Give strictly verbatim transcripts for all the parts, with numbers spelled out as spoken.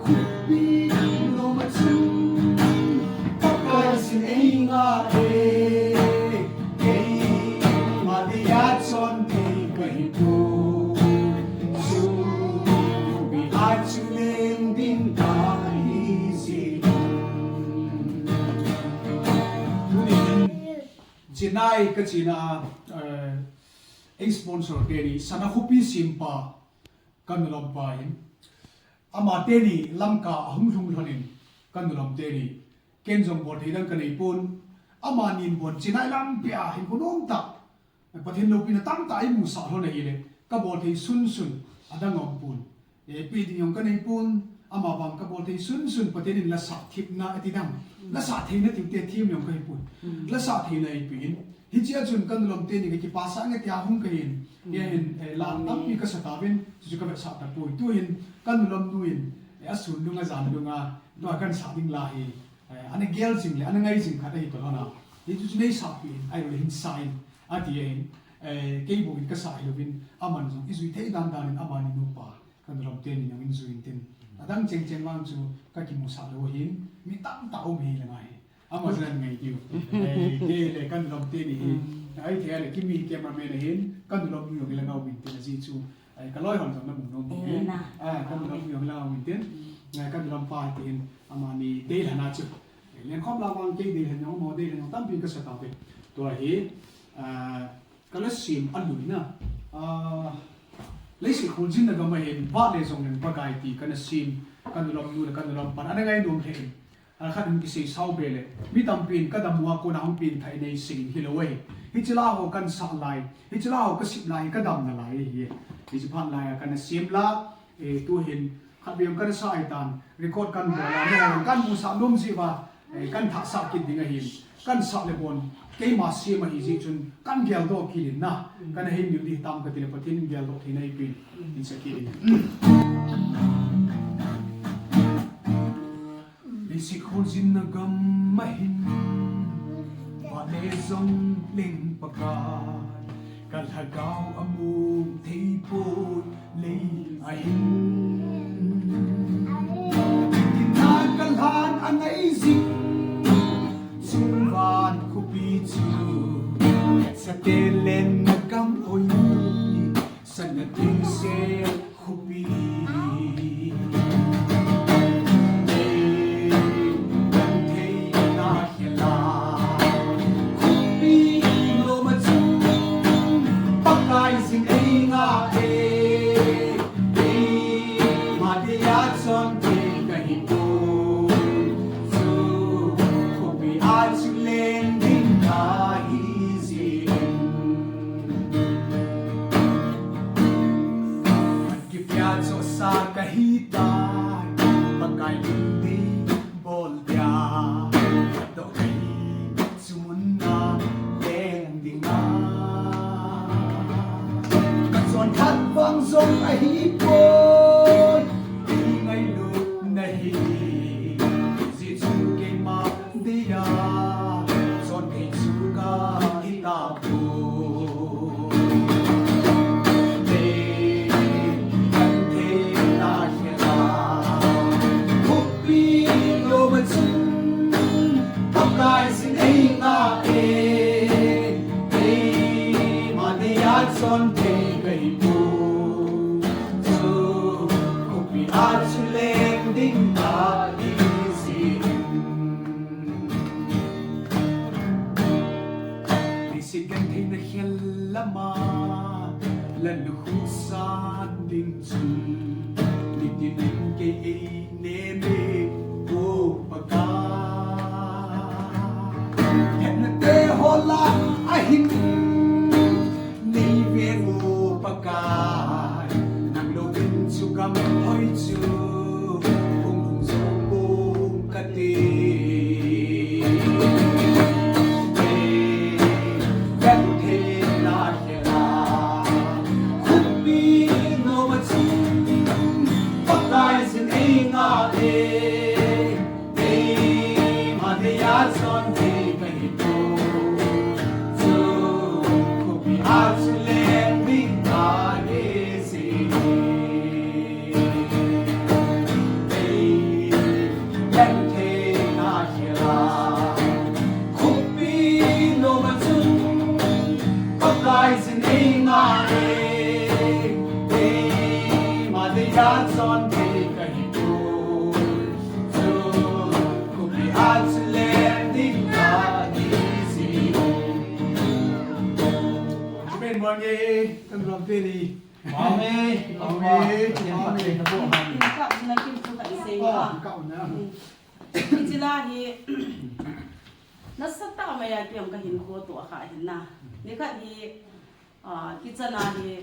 Khutpi lom a chun Pakai sin ei ngah e, keima dia chon thei ka hi poi, chu khutpi a chu leng ding ka hi jeh. Tunin Chennai ka chena, eh, ei sponsor teni, Sana khopi sempa, ka nulom pa hin. Ama teni Lamka a hung lhung lhonin, ka nulom teni. Ken jong bol thei dang ka nei pon. Amanin bon Chennai lampi a hin ka nom ta. Pathen loupina tamtah ei musah lhon ahile, ka bol thei sunsun, adang aum pon. Eh, pe ding jong ka nei pon, ama vang ka bol thei sunsun, Pathen in la sah thepna ati dang. La sah theina tiu te them jong ka hi pon. La sah theina ei pe in. Hichea chun ka nulom teni ka kipah sah nge tia hung ka hin. Hia hin, eh, la tampi ka sa tauvin, chu chu ka vetsah tapoi. Tuhin, ka nulom nu in, eh, asun lung ajan lung a, tua kan sah ding la hi. Eh, ana gel jing le, ana ngai jing khat ahi tolhona. Hichu chu nei sah pe in, ahilou le hin sa in, ati ahin, eh, kei bou in ka sa hilouvin, aman jong i jui thei dan dan in amani nupa, ka nulom teni jong in jui intin. Adang cheng cheng vang chu ka kimusah lou ahin, mi tamtah um hi le ngai. Ama jong ngai diu. Eh, kei le ka nulom teni hi. Ahithei le Kimi cameraman ahin, ka nulom nu jong i la ngau intin ajeh chu. Ai, ka loi hon jong na mu nom ding e. Ah, ka nulom nu jong la um intin. Ai, ka nulom pa tin, amani deilhen a chu. Ai, lenkhom la vang kei deilhen jong mo, deilhen jong tampi ka sa tauve. Tua hi, ah, ka la sem a lui na. Ah, leiset kholjinna gam a hin, vale jong leng Pakai ti ka na sem, ka nulom nu le ka nulom pan ana ngai nom lheh in. Akhat in kisei sao be le, mi tampin ka dam uva kona hung pengthah in nei sei in hilou ahi. Hiche la ho kan sah lai, hiche la ho ka sip lai, ka damna lai ahi. Hiche phat lai a kana sem la, eh, tuhin khatvei kana sa ahitan, record kan bol a, mi ho kan musah nom jeh uva, eh, kan thah sah kit ding ahin. Kan sah le bon, keima sem ahi jeh chun, kan geldoh kit in na, kana hin mil ding tam kati le Pathen in geldoh theina eipin, in sa kit in. Leiset kholjinna gam a hin, vale jong leng Pakai, ka lhagao a mong thei pon lei a hin. Kin a ka lhan a ngai jing, chungvan khopi chu, sa te lenna gam hoi, sana ding sel khopi. Nei kan thei na hela, khopi lom a chun Pakai sin ei ngah e. Keima dia chon thei ka hi pon, chu khopi a chu leng ding ka hi jeh in. Kipia chosa ka hi tai, Pakai lungdei bol dia, khat doh ka hi chu mun a leng ding a. Ka chon khat vang jong ahi poi, i ngailutna hi, jeh chu keima dia chon thei chu ka hi tapoi. Nei kan thei na hela, khopi lom a chun Pakai sin ei ngah e. Keima dia chon thei ka hi pon, chu khopi a chu leng ding ka hi jeh in. Leiset gentheina khel lama, la lukhuh san ding chun, nitin in kei ei nem e, o Pakai. Hetna te ho lah a hin, nei veng o Pakai, nang louvin chu gam hoi chu, hung lhung jou pong kati. Kan thei na hela, khopi lom a chun Pakai sin ei ngah e. Keima dia chon thei ka hi pon, chu khopi a chu leng ding ka hi jeh in. Chonthei kahi poi, chu khopi a chileng ding kahi jeh. Amen, Bang e, kan ram te ni. Amen. Amen. Amen. Amen. Amen. Amen. Amen. Amen. Amen. Amen. Hiche la hi, nasatah maiya kei jong kahinkho toh kha ahin na. Nikhat hi, ah, kitchen a hi,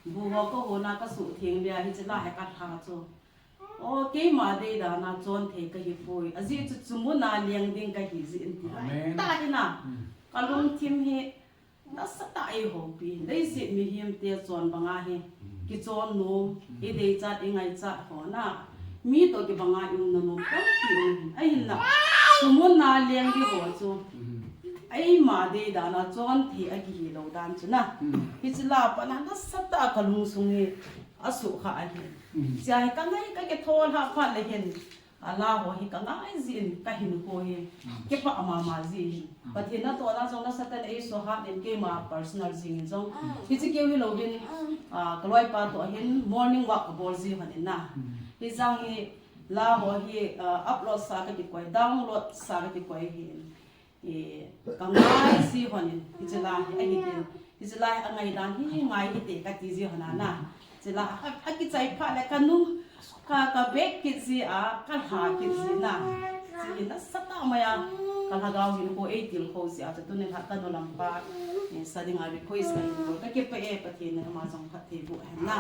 bu ho kahon a kasuhtheng beh a hiche la hi kalha chu. O, keima deidan a chonthei kahi poi. Ajeh chu chu mun a leng ding kahi jeh in ti lai. Amen. Tah ahin na. Hmm. Kalungthim hi, nasatah a eihoupi, leiset mihem te chon banga hi, kichon nom, ideichat ingaichat ho na, mi toh kibanga ium na nom tampi um hin, ahin na, chu mun a leng ding ho chu, eima deidan a chonthei akihi lou dan chu na, hiche la pat na nasatah a kalungsung hi asukha ahi. Chea hi kangai kakitho lhah phat le hin, ala ho hi kangai jeh in kahinkho hi kipah mama ji hin. Pathen natohna jong nasatah in eisuhat in keima personal jeng in jong. Hiche keu hilouvin, ah, kaloipa toh hin morning walk kabol ji hon in na. Hijong hi la ho hi, ah, upload sa kakikoi, download sa kakikoi hin. E, kangai ji hon in, hiche la hi ahi tin. Hiche la hi angai dan hi ngai hite kati ji hon a na. Hiche la a, akichai phat le kanung, ka, kabek kit ji a, kalha kit ji na. Hiche hi nasatah maiya, kalhagao hinkho eitilkhou ji a, chu tuni la kanu lampa, e, sa dinga request kahin bol. Kakipah e, Pathen in ama jong phatthei boh hen na.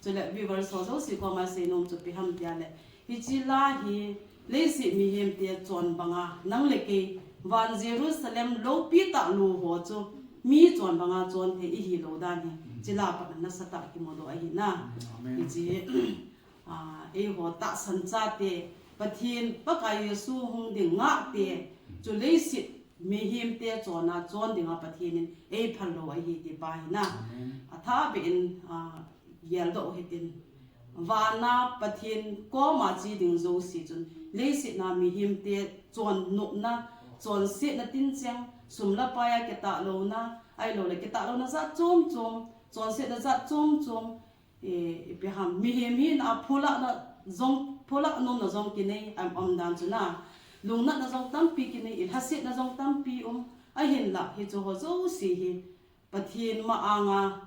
Chule viewers ho jouse koma seinom chu ipi ham tia le, hiche la hi, leiset mihem te chon banga, nang le kei, van Jerusalem loupi tah lou ho chu, mi chon banga chonthei ihi lou dan hi, hiche la pat na nasatah kimudoh ahi na. Amen. Hiche, ah, eiho tahsan chate, Pathen Pakai Jesu hung ding ngahte, chu leiset mihem te chon a chon dinga Pathen in eiphal lou ahi ti pa hi na. Amen. Athah beh in, ah, geldoh hitin. Vana Pathen koma che ding jouse chun, leiset a mihem te chon nopna, chonsetna tincheng, sum le pai a kitahlouna, ahilou le kitahlouna jat chom chom, chonsetna jat chom chom, e, ipi ham, mihem hina pholahna jong, pholah nomna jong kinei, um, um dan chu na, lungnatna jong tampi kinei, ilhasetna jong tampi um, ahinla, hiche ho jouse hi, Pathen ma anga,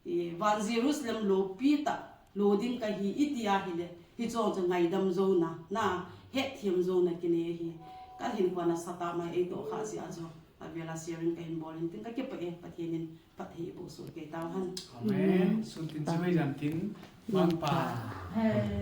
e, van Jerusalem loupi tah, lou ding kahi iti ahile, hiche chu ngaidam jouna, na, hetthem jouna kinei ahi. Kahinkho nasatah mai eitoh khah jeh a chu, avela sharing kahin bol in tin kakipah e, Pathen in phatthei eiboh soh kei tauhen. Amen. Sun tin chibai jan tin, Mangpa. Amen.